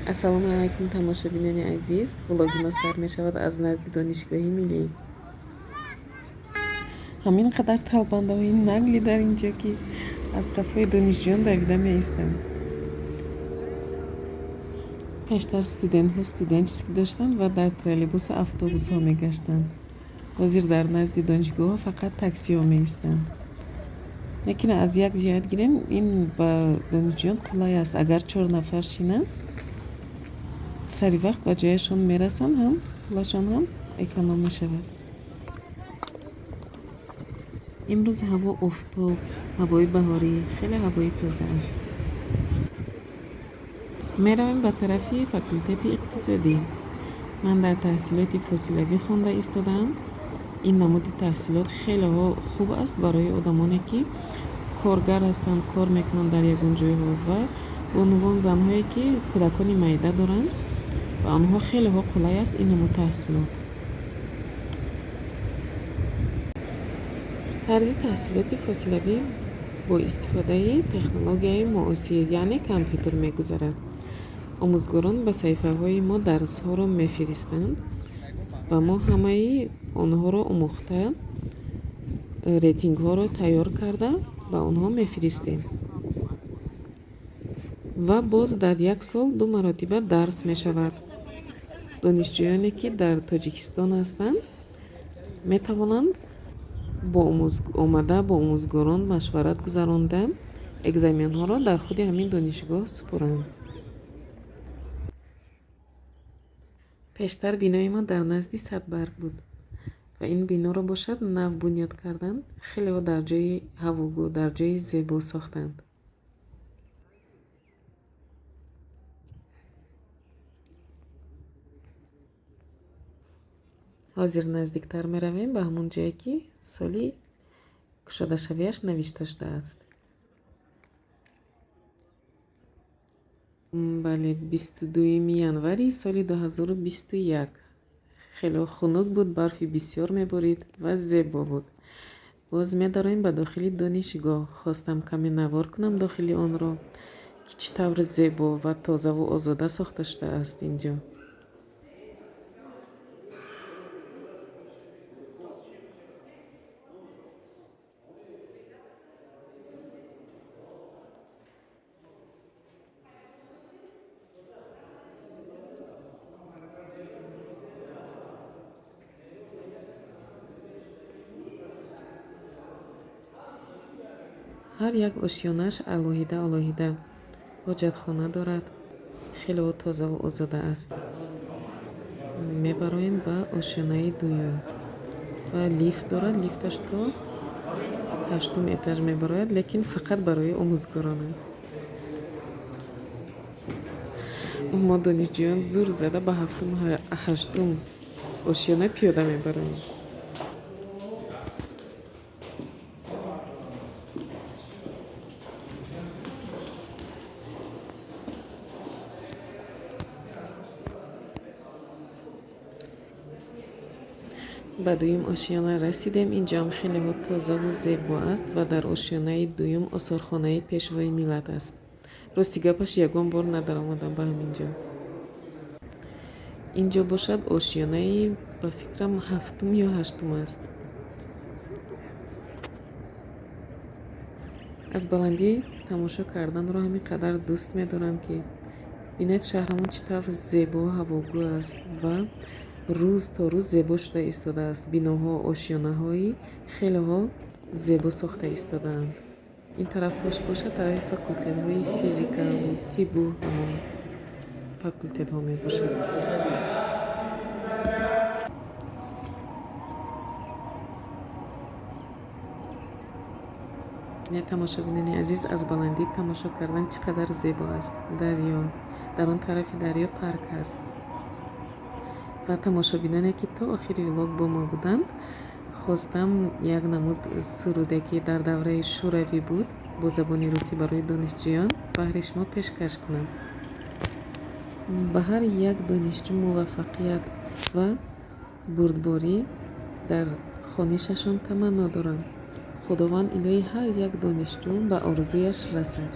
Ассалому алайкум, тамошобинони азиз. Влоги мо сар мешавад аз назди Донишгоҳи миллӣ. Ҳамин қадар талбандаҳои наглӣ дар инҷо, ки аз қафои донишҷӯён давида меистанд. Пештар студентҳо студенческий доштанд ва дар троллейбусу автобусҳо мегаштанд. Ҳозир дар назди донишгоҳҳо фақат таксиҳо меистанд. Лекин аз як ҷиҳат гирем, ин ба донишҷӯён қулай аст. Агар чор нафар шинанд, сари вақт ба ҷояшон мерасанд, ҳам пулашон ҳам эконом мешавад. Имрӯз ҳаво офтоб, ҳавои баҳорӣ, хеле ҳавои тоза аст. Меравем ба тарафи факултети иқтисодӣ. Ман дар таҳсилоти фосилавӣ хонда истодаам. Ин намуди таҳсилот хелеҳо хуб аст барои одамоне, ки коргар ҳастанд, кор мекунанд дар ягон ҷойҳо, ва бонувон, занҳое, ки кӯдакони майда доранд, ба онҳо хелеҳо қулай аст ин намуд таҳсилот. Тарзи таҳсилоти фосилавӣ бо истифодаи технологияи муосир, яъне компютер, мегузарад. Омӯзгорон ба саҳифаҳои мо дарсҳоро мефиристанд ва мо ҳамаи онҳоро омӯхта, рейтингҳоро тайёр карда ба онҳо мефиристем. Ва боз дар як сол ду маротиба дарс мешавад. Донишҷӯёне, ки дар Тоҷикистон ҳастанд, метавонанд омада бо омӯзгорон машварат гузаронда, экзаменҳоро дар худи ҳамин донишгоҳ супоранд. Пештар бинои мо дар назди Садбарг буд ва ин биноро бошад нав бунёд карданд, хелеҳо дар ҷои ҳавогӯ, дар ҷои зебо сохтанд. Ҳозир наздиктар меравем ба ҳамон ҷое, ки соли кушодашавиаш навишта шудааст. Бале, 22 январи соли 2021. Хеле хунук буд, барфи бисёр меборид ва зебо буд. Боз медароем ба дохили донишгоҳ. Хостам каме навор кунам дохили онро, ки чӣ тавр зебо ва тозаву озода сохта шудааст инҷо. Ҳар як ошёнааш алоҳида алоҳида ҳоҷатхона дорад. Хеле тозаву озода аст. Мебароем ба ошёнаи дуюм ва лифт дорад. Лифташ то ҳаштум этаж мебарояд, лекин фақат барои омӯзгорон аст. Мо донишҷӯён зур зада ба ҳафтуму ҳаштум ошёна пиёда мебароем. Ба дуюм ошёна расидем. Инҷоам хелеҳо тозаву зебо аст ва дар ошёнаи дуюм осорхонаи Пешвои миллат аст. Рости гапаш, ягон бор надаромадам ба ҳамин ҷо. Инҷо бошад ошёнаи, ба фикрам, ҳафтум ё ҳаштум аст. Аз баландӣ тамошо карданро ҳамин қадар дӯст медорам, ки бинед, шаҳрамон чӣ тавр зебо, ҳавогӯ аст ва рӯз то рӯз зебо шуда истодааст. Биноҳо, ошёнаҳои хелеҳо зебо сохта истодаанд. Ин тараф бошад тарафи факултетҳои физикаву тиббу ҳамон факултетҳо мебошад. Не, тамошобинони азиз, аз баландӣ тамошо кардан чӣ қадар зебо аст. Дарё, дар он тарафи дарё парк ҳаст. Ва тамошобиноне, ки то охири влог бо мо буданд, хостам як намуд суруде, ки дар давраи шӯравӣ буд, бо забони русӣ барои донишҷӯён баҳри шумо пешкаш кунам. Ба ҳар як донишҷӯ муваффақият ва бурдборӣ дар хонишашон таманно дорам. Худованд илоҳи ҳар як донишҷӯ ба орзуяш расад.